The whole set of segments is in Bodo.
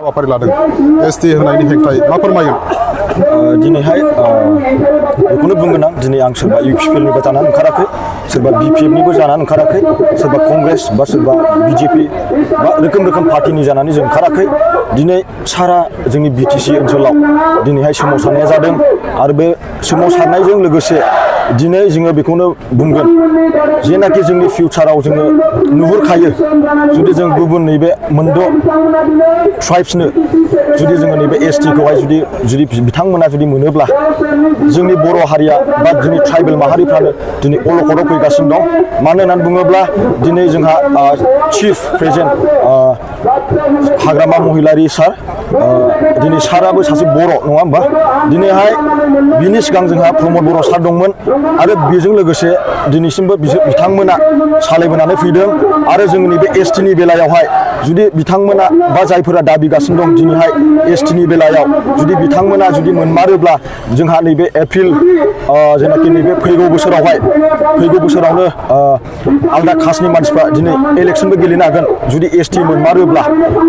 हाबाफारि लादों एसटि होनायनि हेंथायै मा फोरमायगोन? दिनैहाय बेखौनो बुंगोन आं दिनै आं सोरबा इउपिपिएलनिबो जानानै ओंखाराखै सोरबा बिपिएफनिबो जानानै ओंखाराखै सोरबा कंग्रेस बा सोरबा बिजेपि बा रोखोम पार्टिनि जानानै जों ओंखाराखै दिनै सारा जोंनि बिटिसि ओनसोलाव दिनैहाय सोमावसारनाया जादों आरो बे सोमावसारनायजों लोगोसे दिनै जोङो बेखौनो बुंगोन जेनाखि जोंनि फिउचाराव जोङो नुहुरखायो जुदि जों गुबुन नैबे मोनद' ट्राइब्सनो जुदि जोङो नैबे एसटिखौहाय जुदि बिथांमोना जुदि मोनोब्ला जोंनि बर' हारिया बा जोंनि ट्राइबेल माहारिफ्रानो दिनै अलखदाव फैगासिनो दं मानो होननानै बुङोब्ला दिनै जोंहा चिफ प्रेजेन्ट हाग्रामा महिलारि सार दिनै साराबो सासे बर' नङा होमबा दिनैहाय बिनि सिगां जोंहा प्रमद बर' सार दंमोन आरो बेजों लोगोसे दिनैसिमबो बिथांमोना सालायबोनानै फैदों आरो जोंनि बे एसटिनि बेलायावहाय जुदि बिथांमोना बा जायफोरा दाबिगासिनो दं दिनैहाय एसटिनि बेलायाव जुदि बिथांमोना जुदि मोनमारोब्ला जोंहा नैबे एप्रिल जेनाखि नैबे फैगौ बोसोरावनो आलदा कास्टनि मानसिफ्रा दिनै इलेक्सनबो गेलेनो हागोन जुदि एसटि मोनमारोब्ला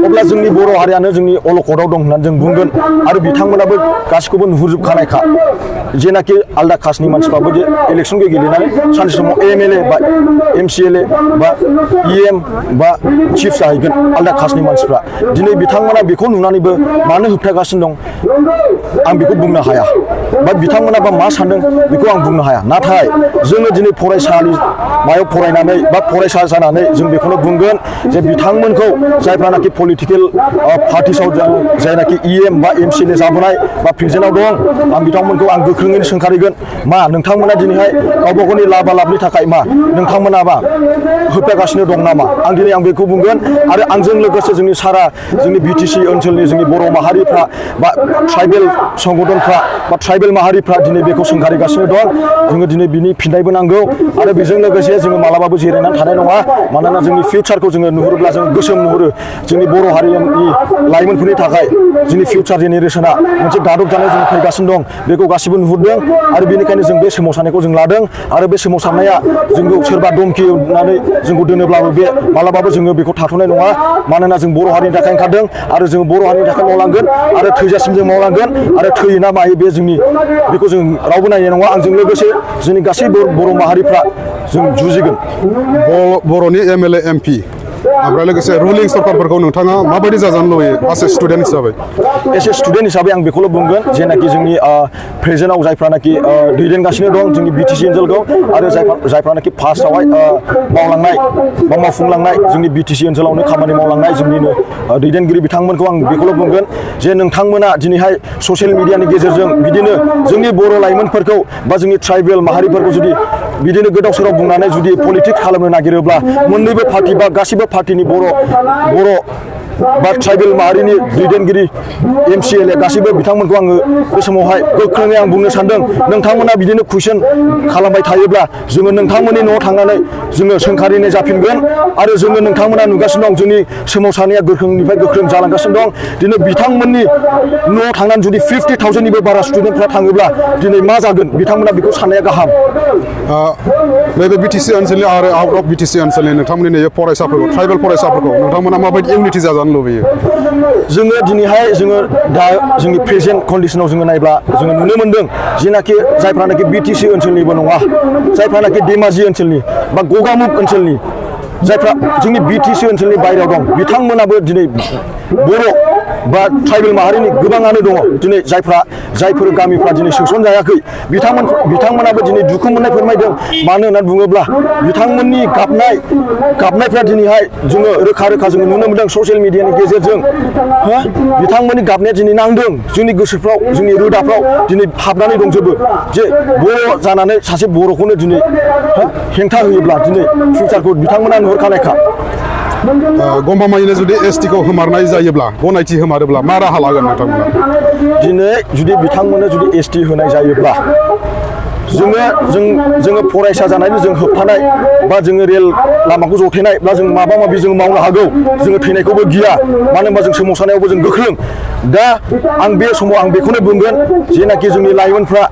अब्ला जोंनि बर' हारियानो जोंनि अलखदाव दं होननानै जों बुंगोन आरो बिथांमोनाबो गासिखौबो नुहुरजोबखानायखा जेनाखि आलदा कास्टनि मानसिफ्राबो जे इलेक्सनखौ गेलेनानै सानसे समाव एमएलए बा एमसिएलए बा इएम बा चिफ जाहैगोन आलदा कास्टनि मानसिफ्रा दिनै बिथांमोना बेखौ नुनानैबो मानो होबथागासिनो दं आं बेखौ बुंनो हाया बा बिथांमोनाबा मा सानदों बेखौ आं बुंनो हाया नाथाय जोङो दिनै फरायसालिमायाव फरायनानै बा फरायसा जानानै जों बेखौनो बुंगोन जे बिथांमोनखौ जायफ्रानाखि पलिटिकेल पार्टिसाव जायनाखि इएम बा एमसिएलए जाबोनाय बा प्रेजेन्टआव दं आं बिथांमोनखौ आं गोख्रोङैनो सोंखारिगोन मा नोंथांमोना दिनैहाय गावबा गावनि लाभानि थाखाय मा नोंथांमोनाबा होबथागासिनो दं नामा आं दिनै आं बेखौ बुंगोन आरो आंजों लोगोसे जोंनि सारा जोंनि बिटिसि ओनसोलनि जोंनि बर' माहारिफ्रा बा ट्राइबेल संगठनफ्रा बा ट्राइबेल माहारिफ्रा दिनै बेखौ सोंखारिगासिनो दं जोङो दिनै बिनि फिननायबो नांगौ आरो बेजों लोगोसे जोङो मालाबाबो जिरायनानै थानाय नङा मानोना जोंनि फिउचारखौ जोङो नुहुरोब्ला जों गोसोम नुहुरो जोंनि बर' हारिनि लाइमोनफोरनि थाखाय जोंनि फिउचार जेनेरेसना मोनसे गादब जानाय जों फैगासिनो दं बेखौ गासिबो नुहुरदों आरो बेनिखायनो जों बे सोमावसारनायखौ जों लादों आरो बे सोमावसारनाया जोंखौ सोरबा धमखि होनानै जोंखौ दोनोब्लाबो बे मालाबाबो जोङो बेखौ थाथ'नाय नङा मानोना जों बर' हारिनि थाखाय ओंखारदों आरो जों बर' हारिनि थाखाय मावलांगोन आरो थैजासिम जों मावलांगोन आरो थैयोना मायो बे जोंनि बेखौ जों रावबो नायनाय नङा आंजों लोगोसे जोंनि गासैबो बर' माहारिफ्रा जों जुजिगोन बर'नि एमएलए एमपि ओमफ्राय लोगोसे रुलिं सरकारफोरखौ नोंथाङा माबायदि जाजानो लुबैयो एस ए स्टुडेन्ट हिसाबै आं बेखौल' बुंगोन जेनाखि जोंनि प्रेजेन्टआव जायफ्रानाखि दैदेनगासिनो दं जोंनि बिटिसि ओनसोलखौ आरो जायफ्रानाखि फार्स्टआवहाय मावलांनाय बा मावफुंलांनाय जोंनि बिटिसि ओनसोलावनो खामानि मावलांनाय जोंनिनो दैदेनगिरि बिथांमोनखौ आं बेखौल' बुंगोन जे नोंथांमोना दिनैहाय ससियेल मिडियानि गेजेरजों बिदिनो जोंनि बर' लाइमोनफोरखौ बा जोंनि ट्राइबेल माहारिफोरखौ जुदि बिदिनो गोदाव सोराव बुंनानै जुदि पलिटिक्स खालामनो नागिरोब्ला मोननैबो पार्टि बा गासिबो पार्टिनि बर' बा ट्राइबेल माहारिनि दैदेनगिरि एमसिएलए गासिबो बिथांमोनखौ आङो बे समावहाय गोख्रोङै आं बुंनो सानदों नोंथांमोना बिदिनो कुइसन खालामबाय थायोब्ला जोङो नोंथांमोननि न'आव थांनानै जोङो सोंखारिनाय जाफिनगोन आरो जोङो नोंथांमोना नुगासिनो दं जोंनि सोमावसारनाया गोख्रोंनिफ्राय गोख्रों जालांगासिनो दं दिनै बिथांमोननि न'आव थांनानै जुदि 50,000निबो बारा स्टुडेन्टफ्रा थाङोब्ला दिनै मा जागोन बिथांमोना बेखौ साननाया गाहाम नैबे बिटिसि ओनसोलनि आरो आउट अफ बिटिसि ओनसोलनि नोंथांमोननि नैबे फरायसाफोरखौ ट्राइबेल फरायसाफोरखौ नोंथांमोना माबायदि इउनिटि जाजानो लुबैयो जोङो दिनैहाय जोङो दा जोंनि प्रेजेन्ट कन्डिसनाव जोङो नायब्ला जोङो नुनो मोनदों जेनाखि जायफ्रानाखि बिटिसि ओनसोलनिबो नङा जायफ्रानाखि धेमाजि ओनसोलनि बा गगामुग ओनसोलनि जायफ्रा जोंनि बिटिसि ओनसोलनि बायरायाव दं बिथांमोनाबो दिनै बर' बा ट्राइबेल माहारिनि गोबाङानो दङ दिनै जायफोर गामिफ्रा दिनै सोसनजायाखै बिथांमोनाबो दिनै दुखु मोननाय फोरमायदों मानो होननानै बुङोब्ला बिथांमोननि गाबनायफ्रा दिनैहाय जोङो रोखा जोङो नुनो मोनदों ससियेल मिडियानि गेजेरजों बिथांमोननि गाबनाया दिनै नांदों जोंनि गोसोफ्राव जोंनि रोदाफ्राव दिनै हाबनानै दंजोबो जे बर' जानानै सासे बर'खौनो दिनै हेंथा होयोब्ला दिनै फिउचारखौ बिथांमोना नुहुरखानायखा गमामायैनो जुदि एसटिखौ होमारनाय जायोब्ला गनायथि होमारोब्ला मा राहा लागोन नोंथांमोना दिनै जुदि बिथांमोननो जुदि एसटि होनाय जायोब्ला जोङो फरायसा जानायनि जों होबथानाय बा जोङो रेल लामाखौ जथेनाय बा जों माबा माबि जों मावनो हागौ जोङो थैनायखौबो गिया मानो होनबा जों सोमावसारनायावबो जों गोख्रों दा आं बे समाव आं बेखौनो बुंगोन जेनाखि जोंनि लाइमोनफ्रा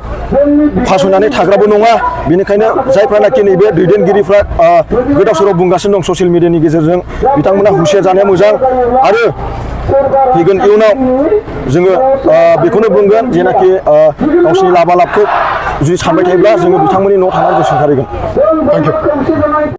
फासयनानै थाग्राबो नङा बेनिखायनो जायफ्रानाखि नैबे दैदेनगिरिफ्रा गोदाव सोराव बुंगासिनो दं ससियेल मिडियानि गेजेरजों बिथांमोना हुसियार जानाया मोजां आरो फैगोन इयुनाव जोङो बेखौनो बुंगोन जेनाखि गावसिनि लाबा लाबखौ जुदि सानबाय थायोब्ला जोङो बिथांमोननि न'आव थांनानै जों सोंखारिगोन। Thank you.